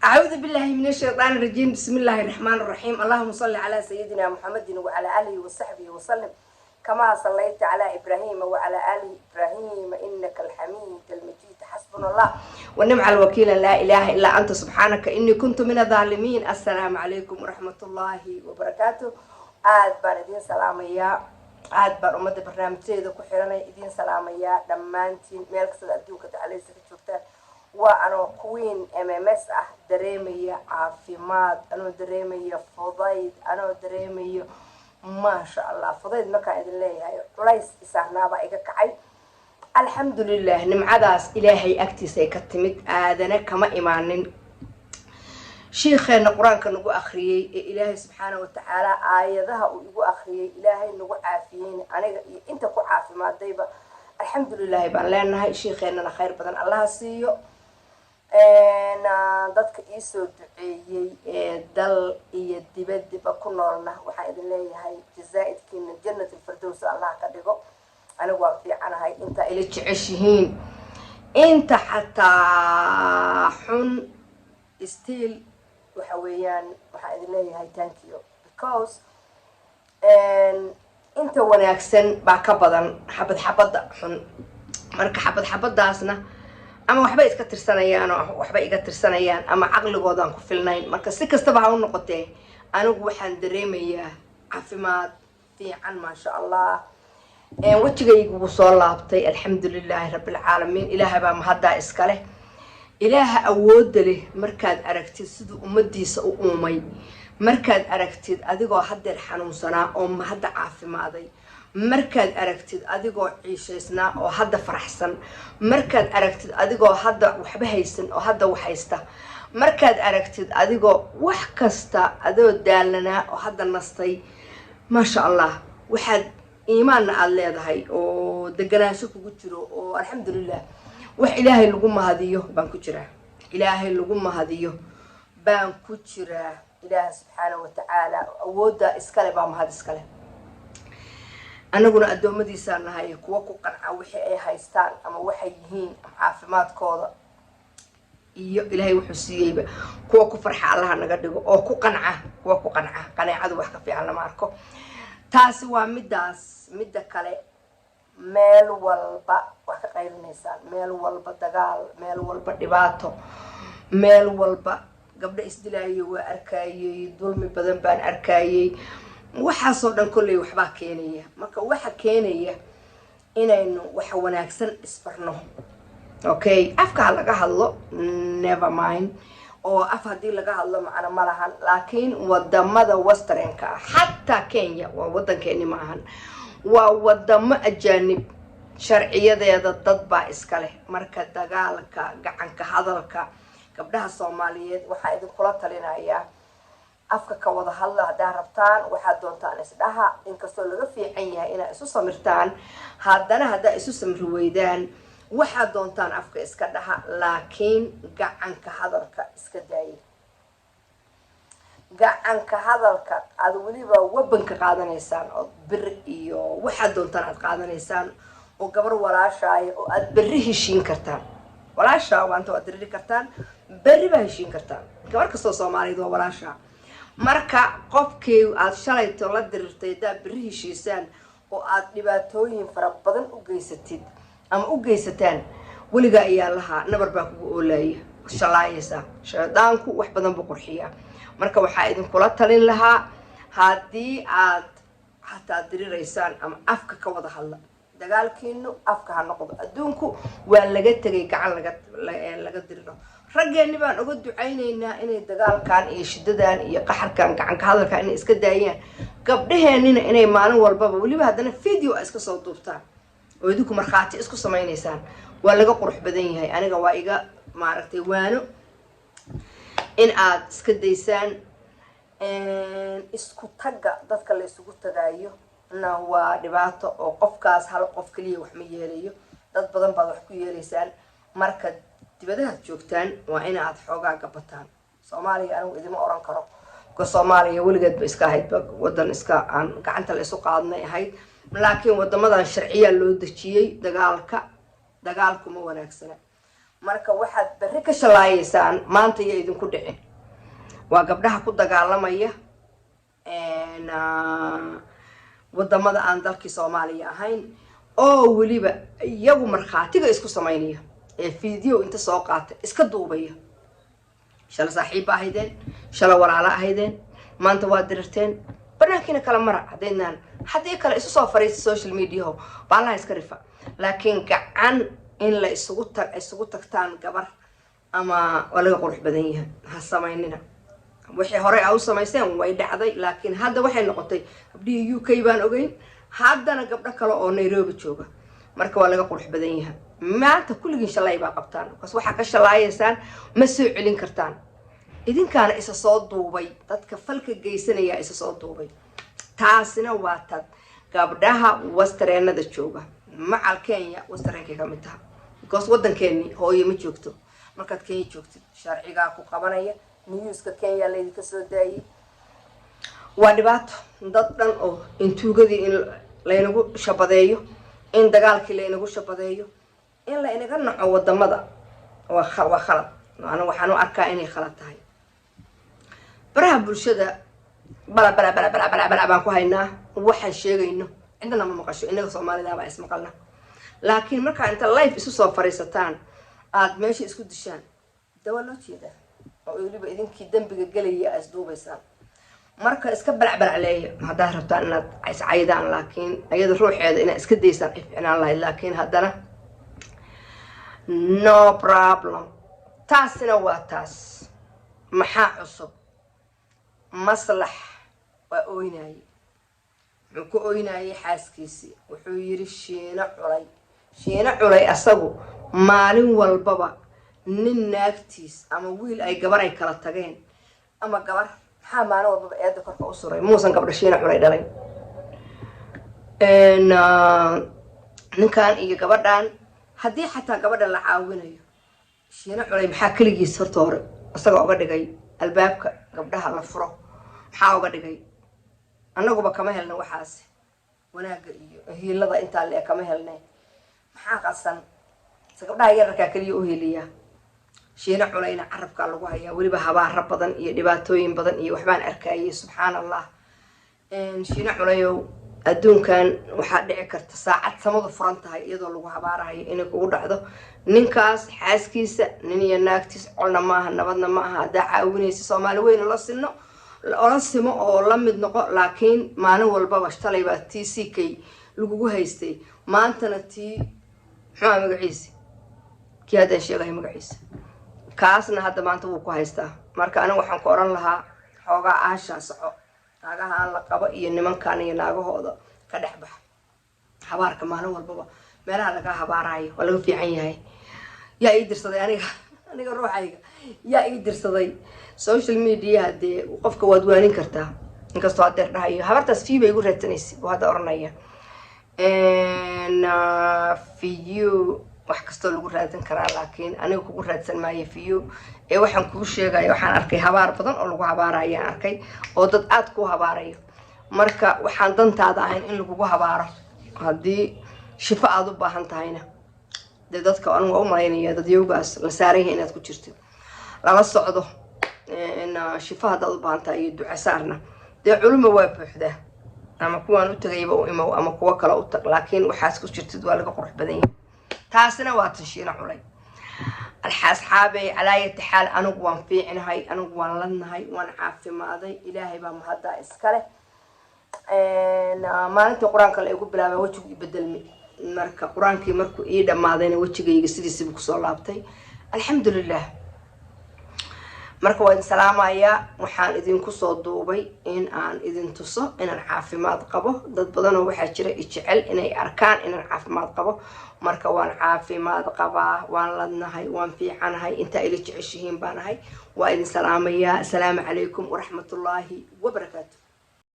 أعوذ بالله من الشيطان الرجيم، بسم الله الرحمن الرحيم. اللهم صل على سيدنا محمد وعلى آله وصحبه وسلم كما صليت على إبراهيم وعلى آل إبراهيم إنك الحميد المجيد. حسبنا الله ونعم الوكيل، لا إله إلا أنت سبحانك إني كنت من الظالمين. السلام عليكم ورحمة الله وبركاته. Aad baan idiin salaamayaa, aad baan ummadda barnaamijyadeeda ku xiranay idiin salaamayaa dhammaantiin, meel kastada adduunka dacaleysa ka joogtaan. Waa anoo Queen MMS ah, dareemaya caafimaad, anoo dareemaya fudayd, anoo dareemaya maasha Allah. Fudayd markaan idin leeyahay, culays isaarnaabaa iga kacay, alxamdulilah. Nimcadaas Ilaahay agtiisay ka timid, aadana kama imaanin. Shiikheena Qur-aanka nagu akhriyey ee Ilaahay subxaana watacaala aayadaha uu igu akhriyey Ilaahay nagu caafiyeyna, aniga iyo inta ku caafimaadayba alxamdulilaahi baan leenahay. Shiikheenana khayr badan Allaha siiyo. Dadka iisoo duceeyey ee dal iyo dibadiba ku noolna waxaan idin leeyahay jazaa-idkiina Jannat Alfirdows Allah ka dhigo. Anigu waan fiicanahay. Intaa ila jeceshihiin, inta xataa xun, still waxa weeyaan waxaan idin leeyahay thank you, because inta wanaagsan baa ka badan xabad xabadda xun. Marka xabad xabadaasna ama waxbay iska tirsanayaan oo waxbay iga tirsanayaan ama caqligoodaan ku filnayn. Marka si kastaba ha u noqotee, anigu waxaan dareemayaa caafimaad fiican, maasha Allah. Wejigaygu wuu soo laabtay, alxamdulilaahi rabbilcaalamiin. Ilaaha baa mahaddaa iska leh, Ilaaha awoodda leh. Markaad aragtid siduu ummadiisa u uumay, markaad aragtid adigoo haddeer xanuunsanaa oo hadda caafimaaday, markaad aragtid adigoo ciishaysnaa oo hadda faraxsan, markaad aragtid adigoo hadda waxba haysan oo hadda wax haysta, markaad aragtid adigoo wax kasta, adoo daalanaa oo hadda nastay, maasha Allah, waxaad iimaanna aada leedahay oo deganaansho kugu jiro oo alxamdulilah, wax Ilaahay lagu mahadiyo baan ku jiraa, Ilaahay lagu mahadiyo baan ku jiraa. Ilaah subxaana wa tacaala awoodda iskale baa mahad iskale. Anaguna addoommadiisaa nahay, kuwa ku qanca wixii ay haystaan ama waxay yihiin ama caafimaadkooda iyo Ilaahay wuxuu siiyeyba, kuwa ku farxa Allaha naga dhigo oo ku qanca, kuwa ku qanca. Qaneecadu wax ka fiican lama arko. Taasi waa middaas. Midda kale, meel walba wax ka qaylinaysaan, meel walba dagaal, meel walba dhibaato, meel walba gabdho isdilaayay waa arkayay, dulmi badan baan arkayay. Waxaasoo dhan kolley waxbaa keenaya. Marka waxa keenaya inaynu waxa wanaagsan isbarno, okay, afka ha laga hadlo, never mind, oo af haddii laga hadlo macno ma lahan. Laakiin wadamada westernka ah, xataa Kenya waa wadankeeni ma ahan, waa wadamo ajaanib, sharciyadeeda dad baa iska leh. Marka dagaalka, gacanka hadalka, gabdhaha Soomaaliyeed waxaa idinkula talinayaa afka ka wada hadla. Haddaa rabtaan, waxaad doontaan isdhaha. Inkastoo laga fiican yahay inaad isu samirtaan, haddana haddaa isu samri weydaan, waxaad doontaan afka iska dhaha, laakiin gacanka hadalka iska daaya. Gacanka hadalka aada weliba wabanka qaadanaysaan oo bir iyo waxaad doontaan aad qaadanaysaan oo gabar walaashaaya oo aada berri heshiin kartaan, walaashaa waanta waad diriri kartaan, berri baa heshiin kartaan. Gabar kastoo Soomaaliyeed waa walaashaa. Marka qofkii aada shalayto la dirirtay haddaad berri heshiisaan oo aada dhibaatooyin fara badan u geysatid ama u geysataan, weligaa ayaa lahaa nabar baa kugu oolaya, shalaayaysaa. Shaydaanku wax badan buu qurxiyaa. Marka waxaa idinkula talin lahaa, haddii aad xataa diriraysaan ama afka ka wada hadla, dagaalkiinu afka ha noqdo. Adduunku waa laga tegay gacan laga diriro. Raggeenni baan uga ducaynaynaa inay dagaalkan iyo shidadan iyo qaxarkan, gacanka hadalkan inay iska daayaan. Gabdhaheennina inay maalin walbaba weliba haddana video a iska soo duubtaan oo idinku markhaati isku samaynaysaan, waa laga qurux badan yahay. Aniga waa iga maaragtay waano in aad iska daysaan. Isku tagga dadka la isugu tagaayo na waa dhibaato, oo qofkaas hal qof keliya wax ma yeelayo, dad badan baad wax ku yeelaysaan. Marka dibadahaad joogtaan waa inaad xoogaa gabataan. Soomaaliya anigu idima oran karo, ka Soomaaliya weligeed ba iska ahayd wadan iska aan gacanta la isu qaadnay ahayd, laakiin wadamadan sharciyaa loo dejiyey dagaalka. Dagaalku ma wanaagsana. Marka waxaad berri ka shalaayeysaan maanta iyo idinku dhicin. Waa gabdhaha ku dagaalamaya wadamada aan dalkii Soomaaliya ahayn, oo weliba iyagu markhaatiga isku samaynaya ee video inta soo qaata iska duubaya. Shala saaxiibba ahaydeen, shala walaalo ahaydeen, maanta waa dirirteen. Banaankiina kala mara haddaydnaan, haddii kale isu soo fariista social mediaho, baalaha iska rifa. Laakiin gacan in la isugu tag, isugu tagtaan gabar ama waa laga qurux badan yahay. Ha samaynina. Wixii horey a u samaysteen way dhacday, laakiin hadda waxay noqotay gabdhihii UK baan ogeyn, haddana gabdho kale oo Nairobi jooga. Marka waa laga qurux badan yahay. Maanta kulligiin shalay baa qabtaan, markaas waxaa ka shalaayaysaan ma soo celin kartaan. Idinkaana isa soo duubay, dadka falka geysanaya isa soo duubay. Taasina waa tad gabdhaha westernada jooga, macal Kenya westernkay ka mid taha, because waddankeeni hooye ma joogto. Markaad Kenya joogtid, sharcigaa ku qabanaya. Newska Kenya laydinka soo daayay waa dhibaato. Dad dhan oo in tuugadii in laynagu shabadeeyo, in dagaalkii laynagu shabadeeyo, in la inaga naco wadamada waa khalad. Anigu waxaan u arkaa inay khalad tahay. Baraha bulshada bala bala bala bala bala bala baan ku haynaa. Waxaan sheegayno cidna ma maqasho, inaga Soomaalida baa ismaqalna. Laakiin markaa inta live isu soo fariisataan, aada meesha isku dishaan, de waa loo jeedaa, oo weliba idinkii dembiga gelaya aa isduubaysaan. Marka iska balacbalacleeya haddaad rabtaan inaad iscaydaan, laakiin ayada ruuxeeda inaad iska daysaan ay ficnaan lahayd. Laakiin haddana no problem. Taasina waa taas. Maxaa cusub? Maslax waa ooynaye. Wuxuu ku ooynayay xaaskiisii. Wuxuu yiri Shiino Culay, Shiino Culay asagu maalin walbaba nin naagtiis ama wiil ay gabar ay kala tageen ama gabar, maxaa maalin walbaba eedda korka u suray? Muusan gabdha Shiino Culay dhalay ninkan iyo gabadhan? Haddii xataa gabadha la caawinayo, Shiino Culay maxaa keligiis horta hore isaga oga dhigay albaabka gabdhaha la furo? Maxaa oga dhigay? Annaguba kama helna waxaasi, wanaagga iyo hiilada intaa lee kama helne. Maxaa qasan se gabdhaha yararkaa keliya u heliyaa? Shiino Culayna carabkaa lagu hayaa, weliba habaaro badan iyo dhibaatooyin badan iyo waxbaan arkayay. Subxaan Allah. Shiino Culayow, adduunkan waxaa dhici karta saacad samadu furan tahay iyadoo lagu habaarahayo inay kugu dhacdo. Ninkaas xaaskiisa, nin iyo naagtiis colna maaha, nabadna ma aha. Haddaa caawinaysa, Soomaali weyn la sino, ola simo oo la mid noqo. Laakiin maalin walbaba shalay baa t c k lagugu haystay, maantana tii muxuuha magaciisa, kii haddaan sheegahay magaciisa, kaasna hadda maanta wuu ku haystaa. Marka aniga waxaan ku odhan lahaa, xoogaa aashaa soco, naagahaan la qabo iyo nimankan iyo naagahooda ka dhex baxa. Habaarka maalin walbaba meelaha laga habaarayo waa laga fiican yahay. Yaa ii dirsaday aniga? Aniga ruuxayga yaa ii dirsaday? Social media dee qofka waad waanin kartaa, inkastoo hadeer dhahayo habartaas view bay igu raadsanaysa buu hadda oranaya. View wax kastoo lagu raadsan karaa, laakiin aniga kugu raadsan maayo view ee waxaan kuu sheegaya, waxaan arkay habaar badan oo lagu habaarayaan arkay, oo dad aada ku habaarayo. Marka waxaan dantaada ahayn in lagugu habaaro, haddii shifo aada u baahan tahayna, dee dadka anigu waa u malaynaya dadyowgaas la saaran yahay inaad ku jirtid lala socdo. Shifo haddaad u baahan tahay iyo ducasaarna, dee culuma waa buuxdaa, ama kuwaan u tagayba u imow ama kuwo kale u tag, laakiin waxaas ku jirtid waa laga qurux badan yahay. Taasina waa tanshiina Culay. Asxaabey, calaayati xaal, anigu waan fiicnahay, anigu waan ladnahay, waan caafimaaday. Ilaahay baa mahaddaa iskale. Maalintii qur-aanka la igu bilaabay wejigu i bedelmi. Marka qur-aankii markuu ii dhammaadayna, wejigayga sidiisiba kusoo laabtay, alxamdulilah. Marka waa idin salaamayaa. Waxaan idinku soo duubay in aan idin tuso inaan caafimaad qabo. Dad badanoo waxaa jira ijecel inay arkaan inaan caafimaad qabo. Marka waan caafimaad qabaa, waan ladnahay, waan fiicanahay. Intaa ila jeceshihiin baan ahay. Waa idin salaamayaa. Asalaamu calaykum waraxmatullaahi wabarakaatu.